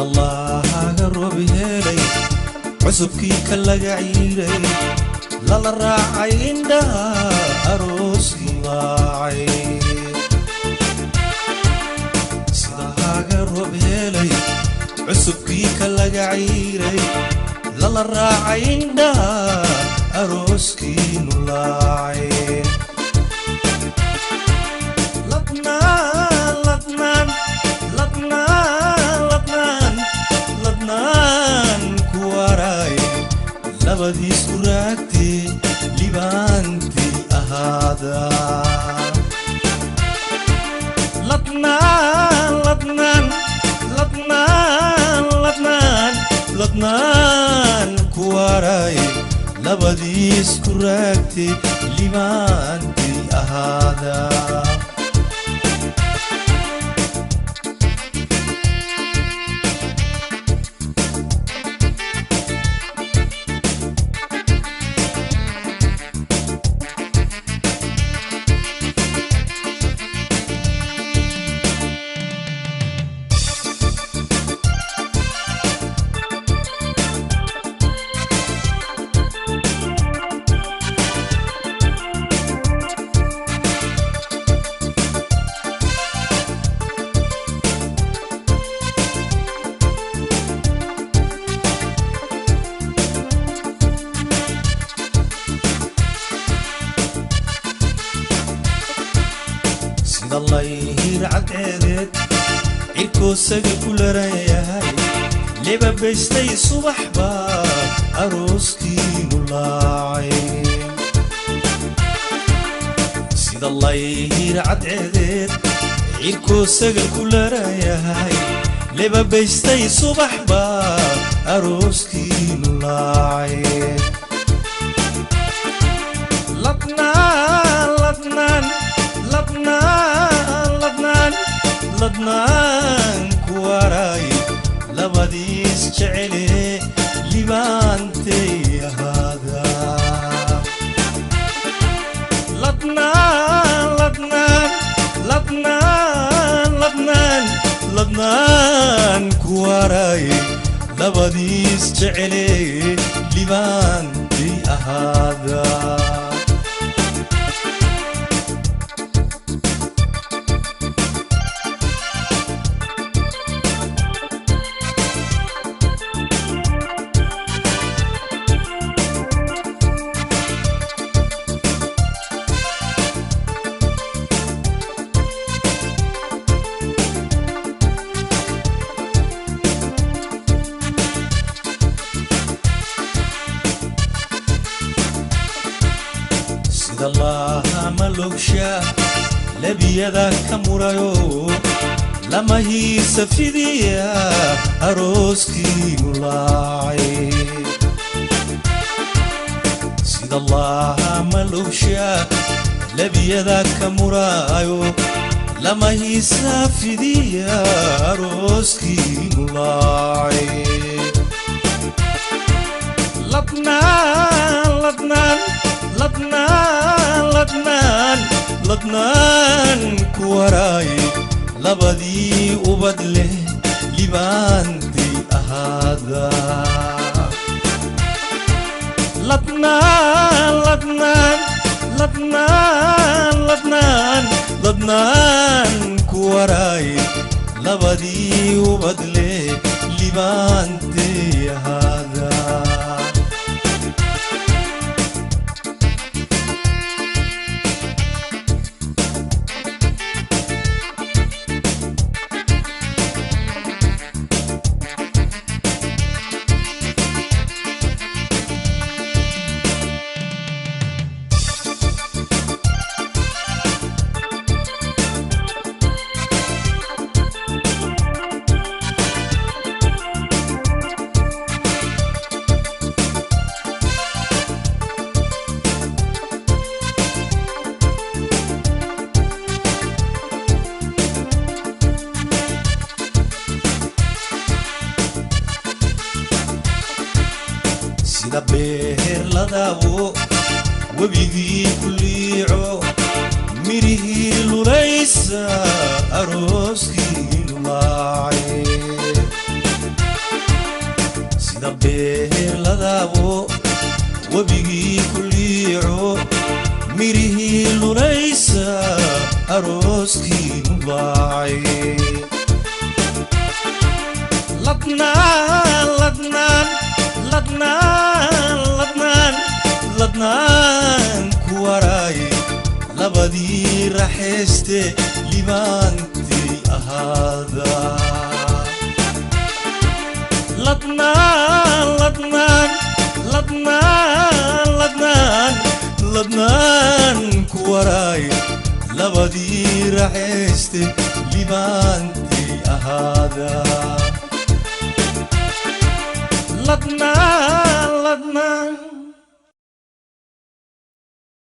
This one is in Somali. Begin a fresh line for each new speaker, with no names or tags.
Sida laaga roob helay, cusubkii ka laga ciiray, lala raacay indhaha, arooskii laacay. Sida laaga roob helay, cusubkii ka laga ciiray, lala raacay indhaha, arooskiinu laacay. Ladnaan, ladnaan, ladnaan, ladnaan, ladnaan ku waray, labadiis ku raagtee, libaantii ahaada. Ladnaan, ladnaan, ladnaan, ladnaan, ladnaan ku waray, labadiis ku raagtee, libaantii ahaada. Sida layhir cadceedeed, cirkoosaga ku laran yahay, lebabaystay subax baa arooskiinu laacay. Sida layhir cadceedeed, cirkoosaga ku laran yahay, lebabaystay subax baa arooskiinu laacay. Ladnaan, ladnaan, ladnaan, ladnaan, ladnaan ku waray, labadiis jecele, libaantay ahaada. Ladnaan, ladnaan, ladnaan, ladnaan, ladnaan ku waray, labadiis jecele, libaantay ahaada. Sida laama logsha labiyada ka murayo, lama hiisa fidiya, arooskiinu laacay. Sida laama logsha labiyada ka murayo, lama hiisa fidiya, arooskiinu laacay. Ladnaan, ladnaan, ladnaan, ladnaan, ladnaan ku waray, labadii ubad leh, libaantii ahaada. Ladnaan, ladnaan, ladnaan, ladnaan, ladnaan ku waray, labadii ubad leh, libaantii ahaada. Sida beer ladaawo, webigii ku liico, mirihii lulaysa, arooskiinu laacay. ladaawo, webigii ku liico, mirihii lulaysa, arooskii mulaacay. Ladnaan, ladnaan, ladnaan, ladnaan, ladnaan ku waraay, labadii raxayste libaantii ahaada. Ladnaan, ladnaan, ladnaan, ladnaan, ladnaan ku waraay, labadii raxayste libaantii ahaada.